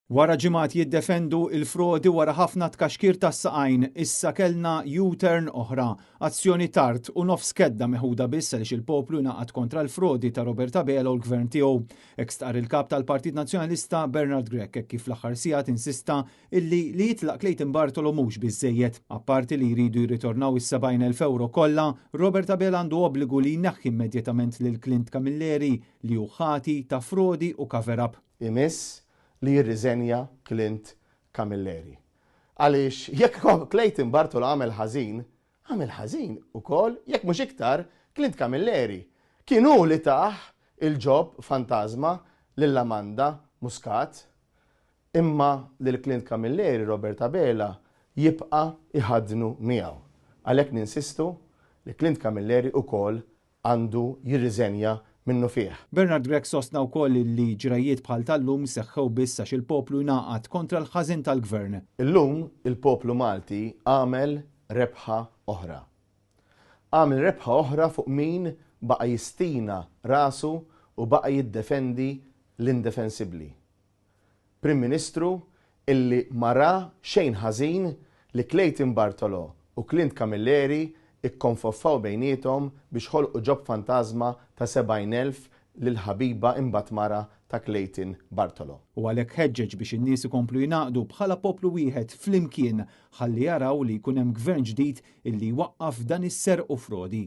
Wara ġimgħat jiddefendu il-frodi, wara ħafna tkaxkir tas-saqajn, issa kellna U-turn oħra. Azzjoni tard u nofs kedda meħuda biss għaliex il-poplu ngħaqad kontra l-frodi ta' Robert Abela u l-gvern tiegħu. Hekk stqarr il-kap tal-Partit Nazzjonalista Bernard Grech hekk kif l-aħħar sigħat insista illi li jitlaq Clayton Bartolo mhux biżejjed. Apparti li jridu jirritornaw is-70,000 euro kollha, Robert Abela għandu obbligu li jneħħi immedjatament lil Clint Camilleri li hu ħati ta' frodi u cover-up. Imiss li jirriżenja Clint Camilleri. Għaliex jekk Clayton Bartolo għamel ħażin, għamel ħażin ukoll, jekk mhux iktar, Clint Camilleri. Kien hu li tah il-job fantasma lil Amanda Muscat. Imma lil Clint Camilleri Robert Abela jibqa' jħaddnu miegħu. Għalhekk ninsistu li Clint Camilleri ukoll għandu jirriżenja minnufih. Bernard Grech sostna wkoll li ġrajiet bħal tal-lum seħħew biss għax il-poplu jnaqat kontra l-ħażin tal-gvern. Illum il-poplu Malti għamel rebħa oħra. Għamel rebħa oħra fuq min baqa' jistina rasu u baqa' jiddefendi l-indefensibbli. Prim Ministru illi ma ra xejn ħażin li Clayton Bartolo u Clint Camilleri kkonfoffaw bejniethom biex ħolqu job fantażma ta' 70,000 lil ħabiba imbagħad mara ta' Clayton Bartolo. U għalhekk ħeġġeġ biex in-nies ikomplu jingħaqdu bħala poplu wieħed flimkien ħalli jaraw li jkun hemm gvern ġdid illi jwaqqaf dan is-serq u frodi.